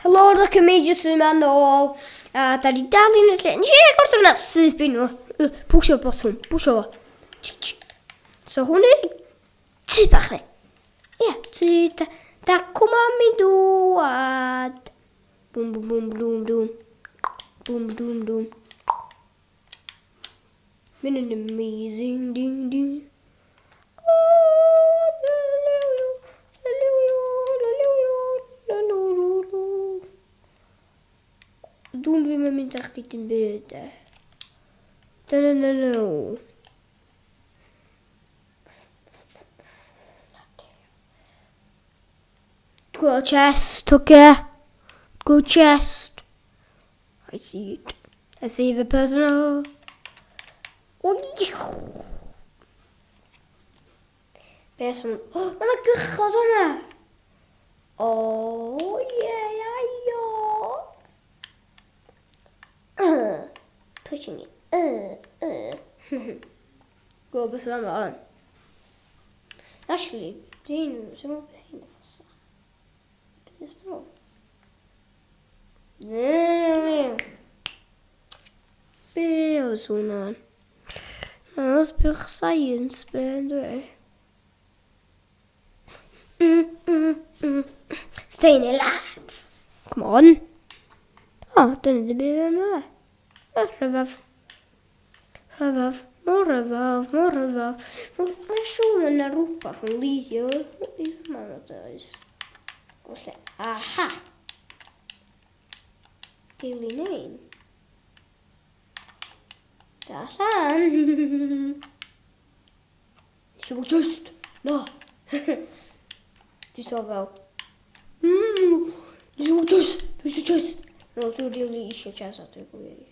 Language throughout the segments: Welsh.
Helo, look at me, jyst yma nôl. A da ni dal yn y lle. Nes i recordio hwnna syth bin nhw. Pwsio'r botwm, pwsio fo. So hwn i tŷ bach ni. Ie, yeah, tŷ da, da cwma mi dŵad. Bwm, bwm, bwm, bwm, bwm. Bwm, bwm, bwm. Mae'n yn amazing, ding, ding. Dwi'n ddim yn mynd â chdi dim byd e. Dyna no no. Go chest, okay. Go chest. I see it. I see the person. Oh, Beth sy'n... Oh, mae yna gychod yma! Oh, yeah, yeah, yeah. Pushing it. Gwybod beth sy'n yma on. Actually, dwi'n... Sy'n meddwl bod hyn yn ffasach. Beth yw'n Be oedd hwnna? Os bych science be yn dwi? Staying alive. Come on. O, oh, dyna ddim byd yma. O, oh, rhyfedd. Rhyfedd. Mor rhyfedd, mor rhyfedd. Mae'n siŵr yna rhywbeth yn lidio. Yma, does. Felly, aha! Dilyn ein. Da allan! Eisiau bod just! Na! Dwi so fel... Mm, eisiau bod just! Dwi eisiau chest! No, dwi'n really eisiau chest a dwi'n gwir.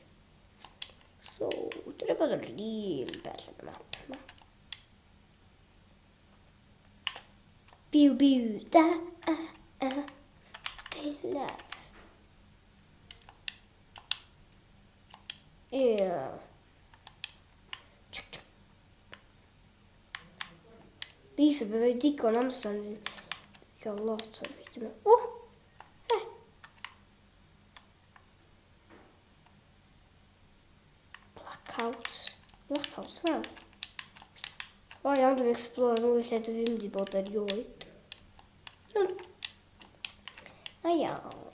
So, dwi'n bod yn rili bell yn y map yma. Byw, byw, da, a, a, stay alive. Yeah. Beef y byddai digon amser yn cael lot o'r fideo yma. O! Eh! Blackout. Blackout na. O iawn, dwi'n explore mwy lle dwi ddim wedi bod erioed. A iawn.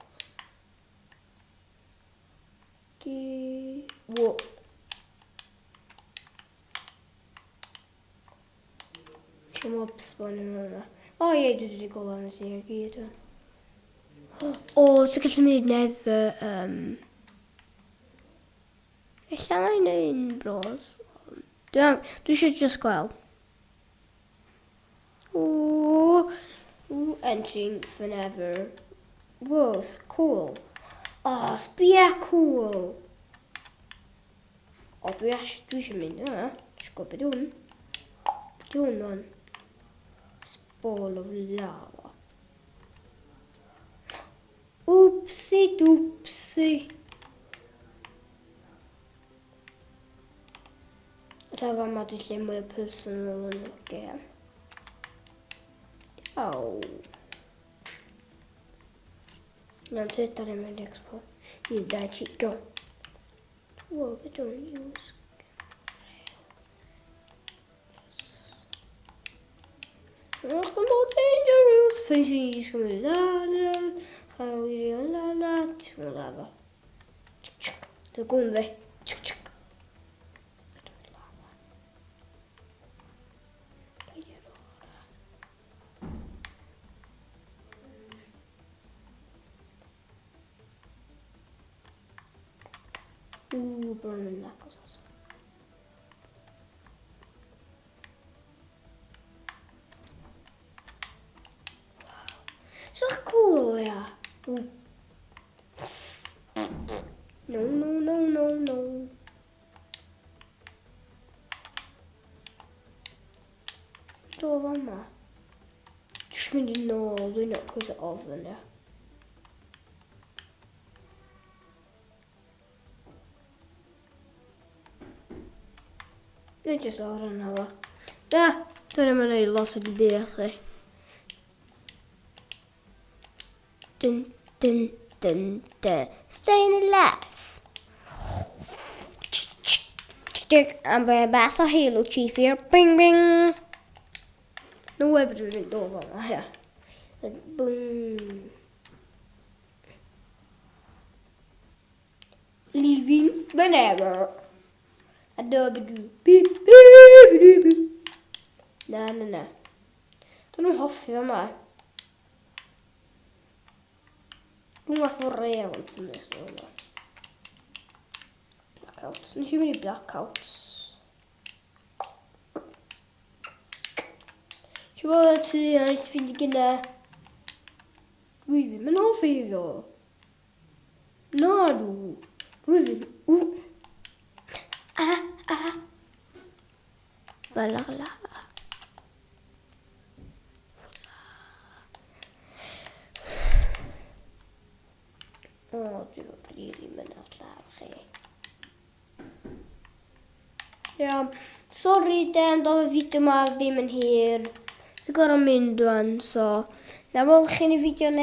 Di... Wo. Eisiau mob spawn yn yna. O ie, dwi wedi golau yn y lle i gyd. O, ti'n gallu mynd never... Um... Ella na i un bros. Dwi, dwi eisiau just gweld. Ooh, ooh, entering for never. Whoa, it's cool. Oh, sbia cool. O, dwi, as, dwi eisiau mynd yna. Dwi eisiau gwybod beth hwn. Beth hwn o'n? Ball of lava. Oopsie doopsie. Ta fama di lle mwy o personal yn y gêm. Oh. Na'n sut ar ymwneud expo. Un, dau, tri, go. Whoa, beth dwi'n use? It's more dangerous. Finishing is going la la. La la la lava. Dwi'n gwn fi. Ww, bron yn agos os. Wow. Sa'ch cool, ia. Ww. No, no, no, no, no. Do fama. Dwi'n mynd i nôl, dwi'n cwys o ofn, ia. Neu jyst lawr yna fo. Na, dwi'n ddim yn gwneud lot o byd chi. Dyn, dyn. dun, dun. Staying alive. Am be bas o Halo Chief here. Bing, bing. No way bod dwi'n mynd o fel yna, ia. Boom. Leaving whenever. A dyna bip, bip, bip, bip. Na, na, na. Dyn nhw'n hoffi fe yma. Dwi'n fath o real yn tynnu chdi yma. Blackouts. Nes i mynd i blackouts. Ti'n bod y tŷ a nes i fynd i gyna. Dwi ddim yn hoffi fo. Na dw. Dwi ddim. Ww. Ah, ah. La, la. O, dwi efo rili mynadd llaw chi. Iawn. Sori den, doedd y fideo ma ddim yn hir. Dwi'n gorau mynd rwan, so... Na weld chi yn y fideo nesaf.